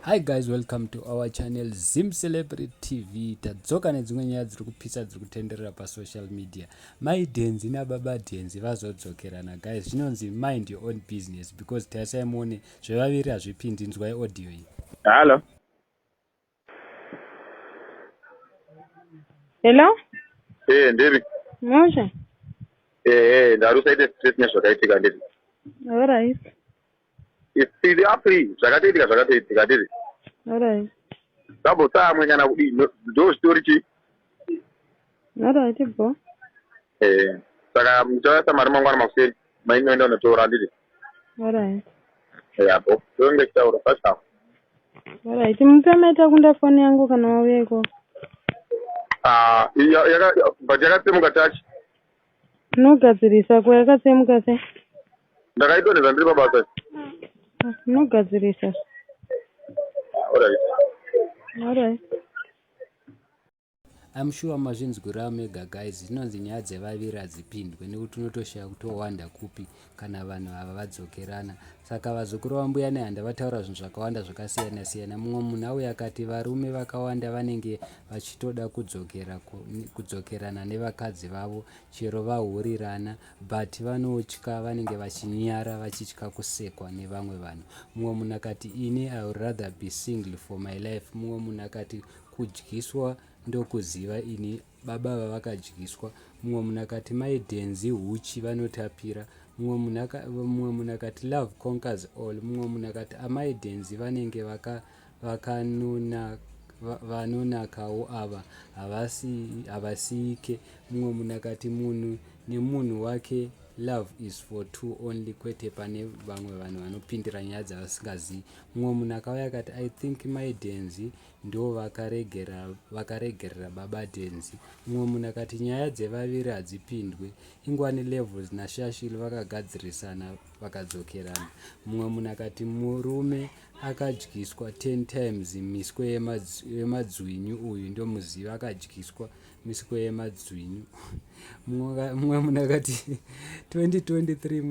Hi guys, welcome to our channel Zim Celebrity TV. Tadzoka nedzimwe nyaya dziri kupisa dziri kutenderera pasocial media. Mai Denzi nababa Denzi vazodzokerana guys. Zvinonzi mind your own business because tarisai muone zvevaviri hazvipindi. Inzwai audio iyi. Hello. Hello? Eh, ndiri. Moshe? Eh, eh, ndari usaite stress nezvakaitika ndiri. Alright. Isiri api zvakatoitika zvakatoitika ndiri. Alright. Ndambosamwe kana kudii ndo zvitori chii? Alright bro. Eh, saka muchaisa mari mangwana makuseni mainoenda unotora ndiri. Alright. Eh, apo. Tonge chitaura pasha. Alright, mupe maita kunda foni yangu kana wauya ikoko. Ah, yaka but yakatsemuka touch. Unogadzirisa ko yakatsemuka sei? Ndakaidonhedza ndiri pabasa. Unogadzirisa. Alright. Alright. I'm sure mazvinzwira mega guys, zvinonzi nyaya dzevaviri hadzipindwe nekuti unotoshaya kuti wowanda kupi kana vanhu ava vadzokerana. Saka vazukuru vambuya nehanda vataura zvinhu zvakawanda zvakasiyana siyana. Mumwe munhu auya akati varume vakawanda vanenge vachitoda kudzokera kudzokerana nevakadzi vavo chero vahurirana but vanotya vanenge vachinyara vachitya kusekwa nevamwe vanhu. Mumwe munhu akati ini I would rather be single for my life. Mumwe munhu akati kudyiswa ndokuziva ini baba ava vakadyiswa. Mumwe munhu akati mai Dhenzi huchi vanotapira. Mumwe munhu akati love conquers all. Mumwe munhu akati amai Dhenzi vanenge vaka vakanona vanonakawo ava havasi havasiike. Mumwe munhu akati munhu nemunhu wake love is for two only kwete pane vamwe vanhu vanopindira nyaya dzavasingazivi. Mumwe munhu akauya akati I think mai Dhenzi Ndivo vakaregerera baba Denzy. Mumwe munhu akati nyaya dzevaviri hadzipindwe. Ingwani Levels naShashil vakagadzirisana vakadzokerana. Mumwe munhu akati murume akadyiswa 10 times miswe yemadzwinyu uyu ndomuziva akadyiswa miswe yemadzwinyu. Mumwe munhu akati 2023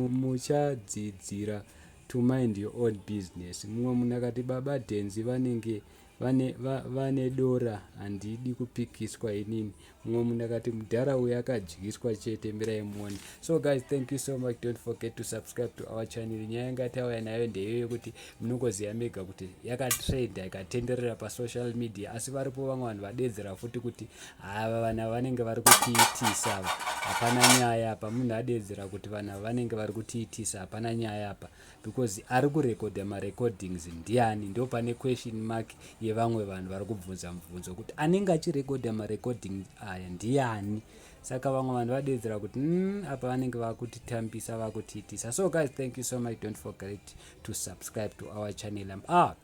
muchadzidzira to mind your own business. Mumwe munhu akati baba Dhenzi vanenge vane, va, vane dora handidi kupikiswa inini. Mumwe munhu akati mudhara uyu akadyiswa chete mirai muone. So guys, thank you so much. Don't forget to subscribe to our channel. Nyaya yanga tauya nayo ndeiyo yekuti munongoziva mega kuti yakatrenda ikatenderera pasocial media, asi varipo vamwe vanhu vadedzera futi kuti ava vanhu ava vanenge vari kutiitisa ava hapana nyaya apa munhu adedzera kuti vanhu ava vanenge vari kutiitisa hapana nyaya apa because ari kurekodha marecordings ndiani ndo pane question mark yevamwe vanhu vari kubvunza mubvunzo kuti anenge achirekodha marecordings aya ndiani saka vamwe vanhu vadedzera kuti apa vanenge vakutitambisa vakutiitisa. So guys, thank you so much. Don't forget to subscribe to our channel. I'm out.